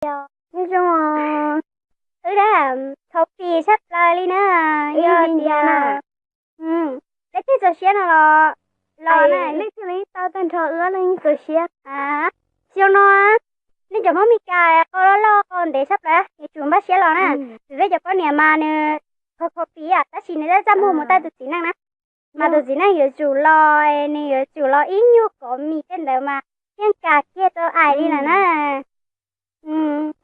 Nyob zoo, wb dab thaum pib tshaj plaws li na, yog tias leej twg txaus siab no los los na, leej twg tau tag nrho wb leej txaus siab. Xyoo no nej cov Hmoob Mes Kas qau loj loj qau ntev tshaj plaws yuav tsum npaj siab los na, vim peb cov poj niam mas nws kho kho pis tab sis nws txaj muag mus taij tus txiv neej na, mas tus txiv neej yuav tsum los, nws yuav tsum los ib nyuag kov mis tej ntawd mas yeej kam kiag tau aim li lawm na.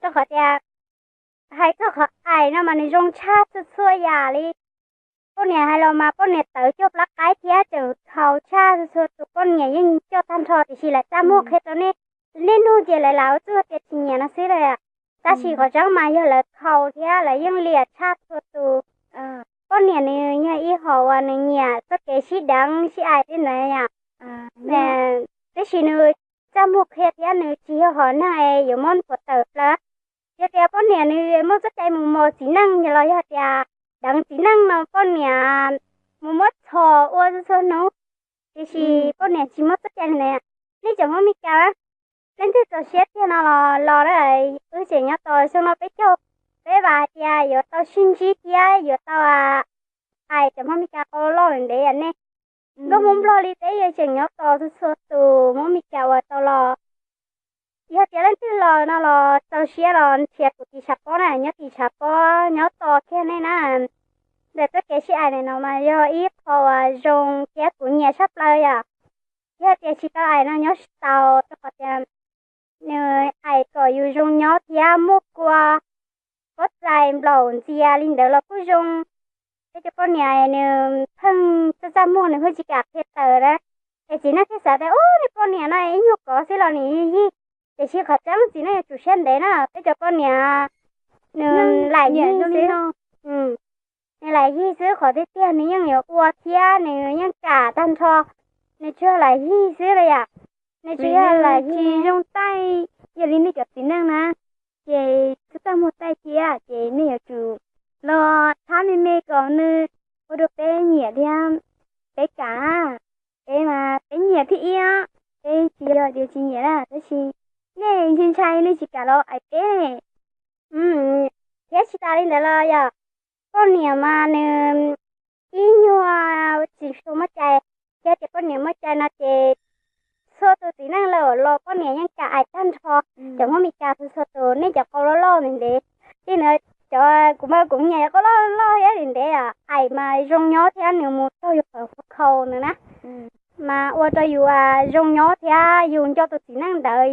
Rau qhov tias hais txog qhov aim no mas nws zoo tshaj txhua txhua yam li. Poj niam hais los mas poj niam tawv cog plab qaib thiab tseem thaum tshaj txhua txhua tus, poj niam yeej coj tag nrho, tiam sis lawv txaj muag qhia rau nej, nej nug ces lawv lam ua txuj tias tsis nyiam no xwb lawm. Tab sis qhov tseeb mas yog lawv thaum thiab lawv yeej liam tshaj txhua tus. Poj niam nws yog ib hom uas nws nyiam txoj kev sib deev sib aim tej ntawd yom. Tab sis nws txaj muag qhia thiab nws tsis yog hom neeg es yuav muab puas tawm plaws. Yog tias poj niam nws muaj txoj cai mus mos txiv neej los yog tias deev txiv neej no poj niam mus muab txhos ua txhua txhua hnub, tiam sis poj niam tsis muaj txoj cai li ntawd. Nej cov Hmoob Mes Kas, leej twg txaus siab tiag no los los na, wb tseem nyob tos xyoo no peb caug, peb vam hais tias yuav tau sib ntsib thiab yuav tau aim cov Hmoob Mes Kas qau loj ntev nej. Nkauj Hmoob Nplog li peb yeej tseem nyob tos txhua txhua tus Hmoob Mes Kas uas tau los. Yog tias leej twg los no los txaus siab los nrhiav kuv tim tshav pob na, nyob tim tshav pob nyob tos kiag nej na. Ntawm txoj kev sib aim no mas yog ib qho uas zoo thiab kuv nyiam tshaj plaws yom. Yog tias tsis tau aim no nyob tsis tau, rau qhov tias nws aim kom yus zoo nyob thiab muaj kua pob txais nplaum ntxias li ntawd los kuj zoo. Peb cov poj niam nws pheej txaj txaj muag nws pheej tsis kam qhia tawm na. Es txiv neej thiaj xav tias ub, nej poj niam no ib nyuag kov xwb los nws yig. Tiam sis qhov tseeb txiv neej yuav tsum siab ntev na, peb cov poj niam nws lam yig xwb. Nws lam yig xwb, qhov tiag tiag nws yeej yuav ua thiab nws yeej kam tag nrho, nws tsuas lam yig xwb los yom. Nws tsuas yog lam yig. Tsis zoo taij, yog li nej cov txiv neej na, ces txaj txaj muag taij thiab ces nej yuav tsum los thab me me kom nws ua rau peb nyiam thiab peb kam. Peb mas peb nyiam thib ib, peb tsis yog tias tsis nyiam na, tab sis nej ntshai ntshai nej tsis kam los aim peb. Thiab tsis tas li ntawd los yog poj niam mas nws ib nyuag tsis tshua muaj cai, yog tias poj niam muaj cai no ces txhua tus txiv neej lawm los poj niam yeej kam aim tag nrho. Cov Hmoob Mes Kas txhua txhua tus nej cov qau loj loj ntev ntev, tej ntawd cov kuv mas kuv nyiam cov qau loj loj thiab ntev ntev, aim mas zoo nyob thiab nws mus raug yus qhov khau ntawd na, mas ua rau yus zoo nyob thiab yus nco tus txiv neej ntawd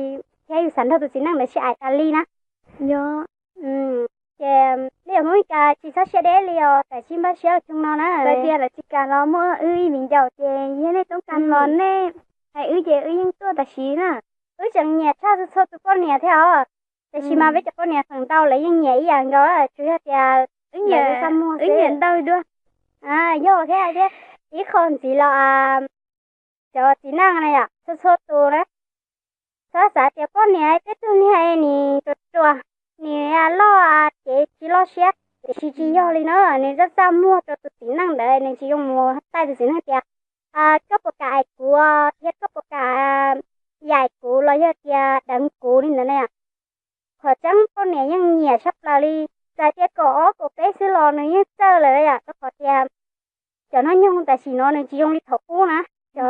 thiab yus xav nrog tus txiv neej ntawd sib aim tas li na. Yog, ces nej cov Hmoob Mes Kas tsis txhob siab deb li os, tam sim npaj siab xyoo no na. Txawm tias lawv tsis kam los muaj wb ib viv ncaus ces yog nej toob kas los nej hais wb ces wb yeej tuaj tam sim na. Wb tseem nyiam tshaj txhua txhua tus poj niam thiab os, tiam sis mas peb cov poj niam feem ntau lawv yeej nyiam ib yam nkaus, tsuas yog tias wb nyiam, wb nyiam ntau dua. Yog thiab thiab, ib qho ntxiv los cov txiv neej na yom, txhua txhua tus na, txhob xav tias poj niam tej tug niag nws ruam ruam, nws loj ces tsis loj siab, tiam sis tsis yog li na, nws txaj txaj muag rau tus txiv neej ntawd, nws tsis zoo mus taij tus txiv neej tias koj puas kam aim kuv thiab koj puas kam yaim kuv los yog tias deev kuv li ntawd na yom. Qhov tseeb poj niam yeej nyiam tshaj plaws li, txawm tias kaum ob kaum peb xwb los nws yeej txawj lawm yom, rau qhov tias cov hnub nyoog tam sim no nws tsis zoo li thaum ub na. Cov,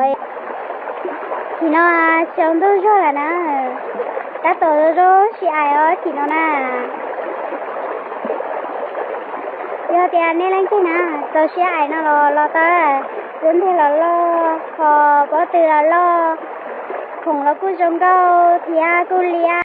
nim no tsaus ntuj zog lawm na, tab tom zoo zoo sib aim os nim no na. Yog tias nej leej twg na txaus siab aim no los los tau, kuv ntiag los loj, qhov pob tw los loj, khoom los kuj zoo nkauj thiab kuj liab.